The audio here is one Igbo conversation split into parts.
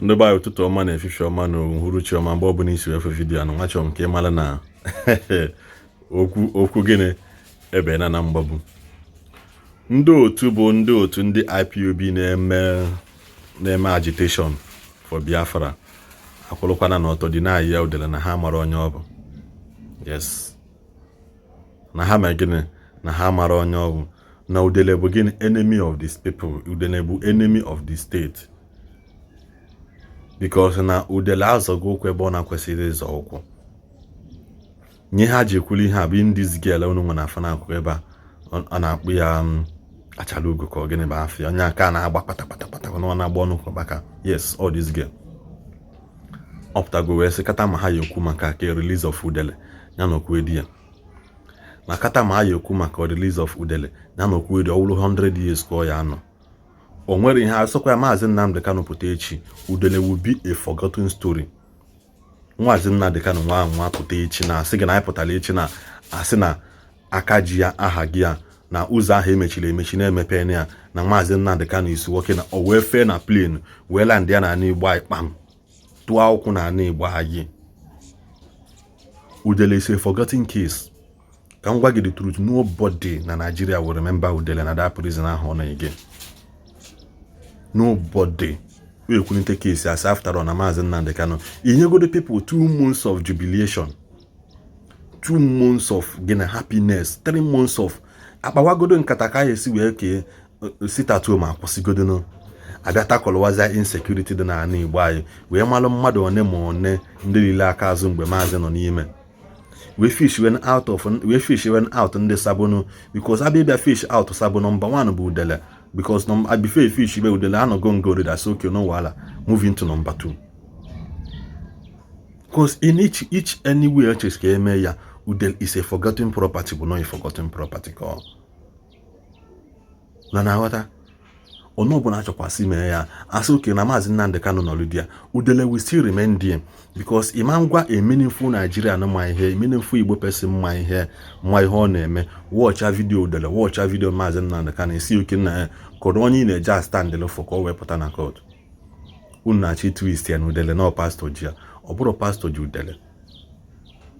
Ndị be anyị, ụtụtụ ọma na efifie ọma na uhuruchi ọma, mgbe ọbụla isi efe video anụ nwa, chọrọ m ka ị mara na okwu okwu gịnị ebe na mgbagbu ndị otu bụ ndị otu ndị IPOB na-eme agitation for Biafra akwụrụkwana na ọtọ dị na ya Udele na ha mara onye ọ bụ. Yes, na ha mee gịnị? Na ha mara onye ọ bụ, na Udele bụ gịnị? Enemy of these people. Udele bụ enemy of the state because na Udele azọgo ụkwụ ebe ọ na-akwesịrị ịzọ ụkwụ. Nye ha ji ekwuli ihe a bụ ndị girl unu nwe na afọ n'akụkụ ebe a a na-akpụ ya achala ugo ka ọ gịnị bụ afọ onye aka na-agba kpatakpata kpata na ọ na-agba ọnụ maka. Yes, all this girl ọ pụtago wee sị kata ma ha ya ekwu maka ka release of Udele ya na okwu di ya, na kata ma ha ya ekwu maka release of Udele ya na okwu di, ọ wụrụ 100 years ka ọ ya anọ. O nwere ihe asọkwa ya Maazị Nnamdi Kanu pụta echi, Udele will be a forgotten story. Maazị Nnamdi Kanu nwa nwa pụta echi na asị gị na anyị pụtara echi na asị na aka ji ya aha gị ya na ụzọ ahụ emechiri emechi na-emepe ya na Maazị Nnamdi Kanu isi nwoke na o wee fee na plane wee land ya na ala Igbo anyị, kpam, tụọ ụkwụ na ala Igbo anyị. Udele is a forgotten case. Ka m gwa gị the truth, nobody na Nigeria will remember Udele na that prison ahụ ọ nọ again. Nobody wey ekwulite case as after all na Maazị Nnamdi Kanu inyegodo people 2 months of jubilation, 2 months of gịnị, happiness, 3 months of akpawagodo nkata ka a esi wee kee sit at home akwụsịgodono, abịa takọlụwazia insecurity dị n'ala Igbo anyị, wee malụ mmadụ one ma one ndị niile aka azụ mgbe maazị nọ n'ime, wee fish wen out ndị sabonu, because abịa ịbịa fish out sabo, number one bụ Udele, because number before fish be Udele anọgo ngo that's okay, no wahala, moving to number two, because in each anywhere chesi ka eme ya, Udele is a forgotten property, bụ not a forgotten property ka ọ na na-aghọta. Onye ọbụla achọkwasị mee ya asị oke na Maazị Nnamdi Kanu nọrọ di ya, Udele will still remain there, because ịma ngwa a meaningful Nigerian ma ihe, a meaningful Igbo person ma ihe ọ na-eme, watcha video Udele, watcha video Maazị Nnamdi Kanu, esi oke nna ya kọrọ onye ị na-eje astandịlụ for ka ọ wee pụta na court. Unu na-achị twist ya na Udele na pastor ji ya. Ọ bụrụ pastor ji Udele,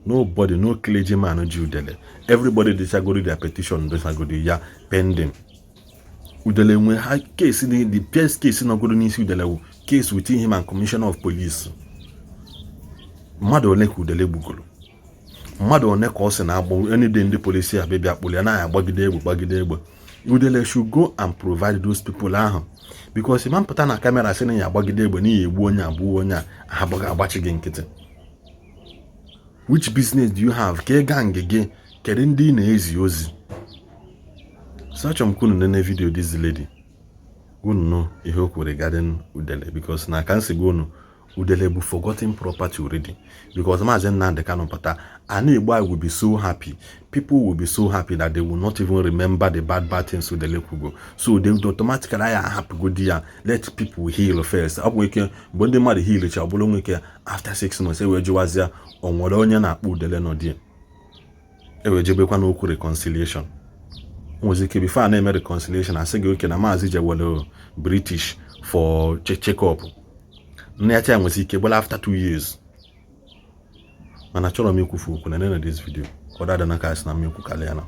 nobody, no clergyman ji Udele. Everybody dechagoro their petition, dechagoro ya pending. Udele nwe ha case, the best case nọgoro n'isi Udele wụ case with him and commissioner of police. Mmadụ ole ka Udele gbugoro? Mmadụ one ka ọ sị na-agbụ anyday ndị polisi abịa bịa kpụrụ ya na agbagide egbe gbagide egbe? Udele should go and provide those people ahụ, because ịma mpụta na camera sị na ya agbagide egbe n'ihi egbu onye abụọ onye a agbaghị agbachi gị nkịtị. Which business do you have? Ka ị gaa ngige, kedu ndị ị na-ezi ozi? So achọrọ m ka unu nene video this lady, unu nụ ihe o kwuru regarding Udele, because na aka nsi gwa unu, Udele bụ forgotten property already, because Maazị Nnamdi Kanu pụta, ana Igbo I will be so happy, people will be so happy that they will not even remember the bad bad things Udele kwugo. So they would automatically ya ahapụgodi ya, let people heal first. Ọ bụ ike mgbe ndị mmadụ heal cha, ọ bụrụ nwe ike after 6 months e wee jụwazịa o nwere onye na-akpọ Udele nọ die, e wee jebekwa n'okwu reconciliation. Nwezi ike before a na-eme reconciliation, asị gị oke na maazị jewere British for check up nne ya cha nwezi ike gbala after 2 years. Mana achọrọ m ikwufu okwu na nene this video ka ọ dada n'aka asị na m ekwu karịa na.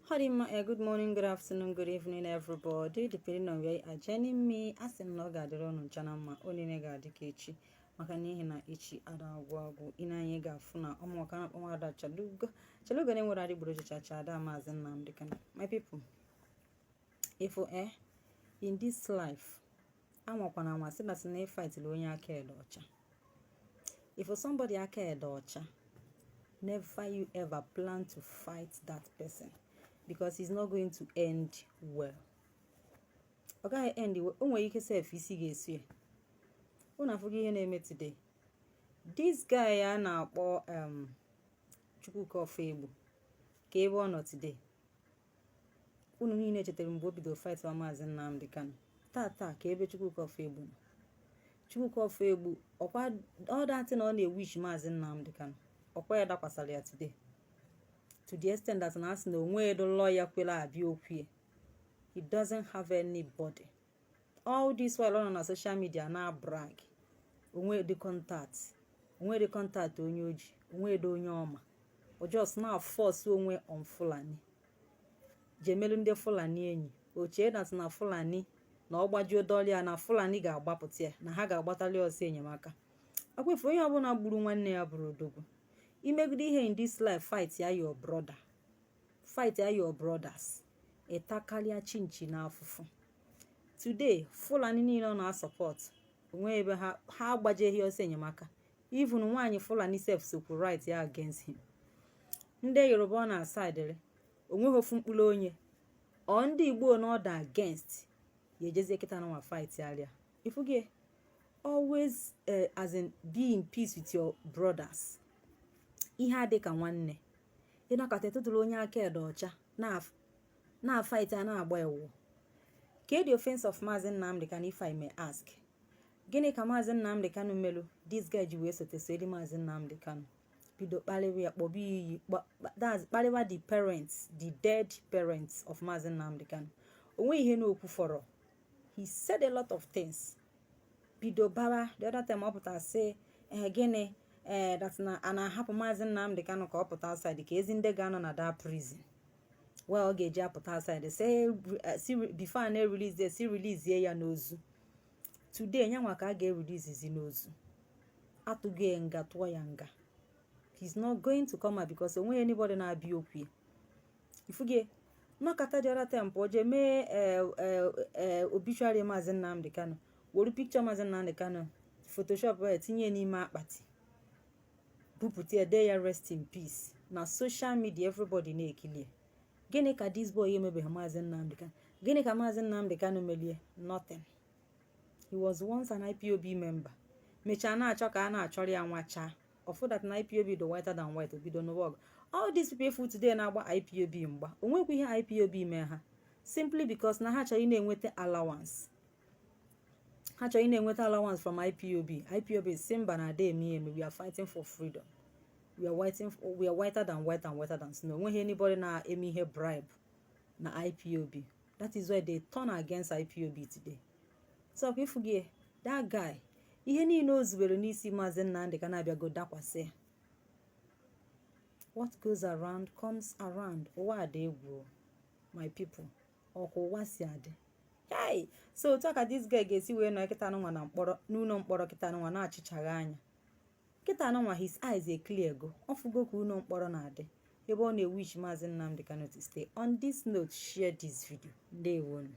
Hodima, good morning, good afternoon, good evening, everybody, depending on where you are joining me. Asị m na ọ ga-adịrị unu ncha na mma, onye ga-adị ka echi, maka n'ihi na echi ada agwụ agwụ. Ị na-anya ga-afụ na ọmụaka na akpọ ada Chalugo Chalugo na-enwere adịgboroja chacha ada Maazị Nnamdi Kanu. My people, if in this life, anwakwana anwa sị na sị na ịfightịrị onye aka ede ọcha. If somebody aka ede ọcha, never you ever plan to fight that person, because it's not going to end well. Ọ gaghị end well. O nwere ike sef isi ga-esu ya. Unu afụgo ihe na-eme today. This guy a na-akpọ Chukwuka Ofegbu, ka ebe ọ nọ today, unu niile chetara mgbe o bidoro fight wa Maazị Nnamdi Kanu. Taa taa, ka ebe Chukwuka Ofegbu nọ? Chukwuka Ofegbu ọkwa ọ datị na ọ na-ewish Maazị Nnamdi Kanu ọkwa ya dakwasara ya today, to the extent that na asị na onwe edo lawyer kwere abịa okwu ya. He doesn't have anybody. All this while ọ nọ na social media na brag, onwe dị contact, onwe dị contact onye oji, onwe dị onye ọma. O just na force onwe on Fulani, jemelu ndị Fulani enyi. O chee that na Fulani na ọ gbajuo dọlị ya, na Fulani ga-agbapụta ya, na ha ga-agbatali ọsọ enyemaka. Akwefu onye ọbụla gburu nwanne ya bụrụ odogwu. Imegide ihe in this life, fight ya your brother, fight ya your brothers, ịtakarịa chinchi na afụfụ. Today Fulani niile ọ na-asupport, onwe ebe ha agbajeghị ọsọ enyemaka. Even nwaanyị Fulani sef sokwu right ya against him. Ndị Yoruba ọ na-asidịrị, onweghị ofu mkpụrụ onye ọ ndị Igbo na ọda against ya ejezie kịta na nwa fight arịa ifugie. Always as in, be in peace with your brothers. Ihe adị ka nwanne ịnọkọta etụtụrụ onye aka ede ọcha na fight a na-agba ewu. Ke the offense of Maazị Nnamdi Kanu, if I may ask? Gịnị ka Maazị Nnamdi Kanu melu this guy ji wee sote soeli Maazị Nnamdi Kanu, bido kparịwa ya, kpọba iyi, that's kparịwa the parents, the dead parents of Maazị Nnamdi Kanu? Onwe ihe n'okwu fọrọ. He said a lot of things, bido bara. The other time ọ pụtara sị ee, gịnị ee, that na a na-ahapụ Maazị Nnamdi Kanu ka ọ pụta outside, ka ezi ndị ga-anọ na that prison. Well, ọ ga-eji apụta outside, say before a na-erelease, si release ya n'ozu. Today nyanwa ka a ga-erelease n'ozu. Atụgo ya nga, tụọ ya nga. He's not going to come out because onweghị anybody na-abịa okwu ya. Ifugie nnọkọta the other time pụọ jee mee obituary Maazị Nnamdi Kanu, were picture Maazị Nnamdi Kanu, photoshop ya, tinye n'ime akpati, bupụta ya, dee ya "Rest in peace" na social media. Everybody na-ekili. Gịnị ka this boy emebeghị Maazị Nnamdi Kanu? Gịnị ka Maazị Nnamdi Kanu melie? Nothing. He was once an IPOB member, mechaa na-achọ ka a na-achọrọ ya nwachaa ọfụ that na IPOB dị whiter than white. Obido n'ụwa ọgụ. All these people today na-agba IPOB mgba, onwekwa ihe IPOB mee ha, simply because na ha chọrọ ị na-enweta allowance. Ha chọrọ ị na-enweta allowance from IPOB. IPOB si mba, na ada eme eme. We are fighting for freedom. We are whiter than white and whiter than snow. Onweghị anybody na-eme ihe bribe na IPOB. That is why they turn against IPOB today. So ọkwa ifu gị that guy, ihe niile o zubere n'isi Maazị Nnamdi ka na-abịago dakwasị ya. What goes around comes around. Ụwa dị egwu, my people. Ọkwa ụwa si adị. Hey, so otu a ka this guy ga-esi wee nọ kịta nwa na mkpọrọ, n'ụlọ mkpọrọ kịta nwa, na-achịchagha anya kịta nwa. His eyes e clear go ọfụgo ka ụlọ mkpọrọ na-adị, ebe ọ na-ewish Maazị Nnamdi Kanu to stay. On this note, share this video. Ndewonu.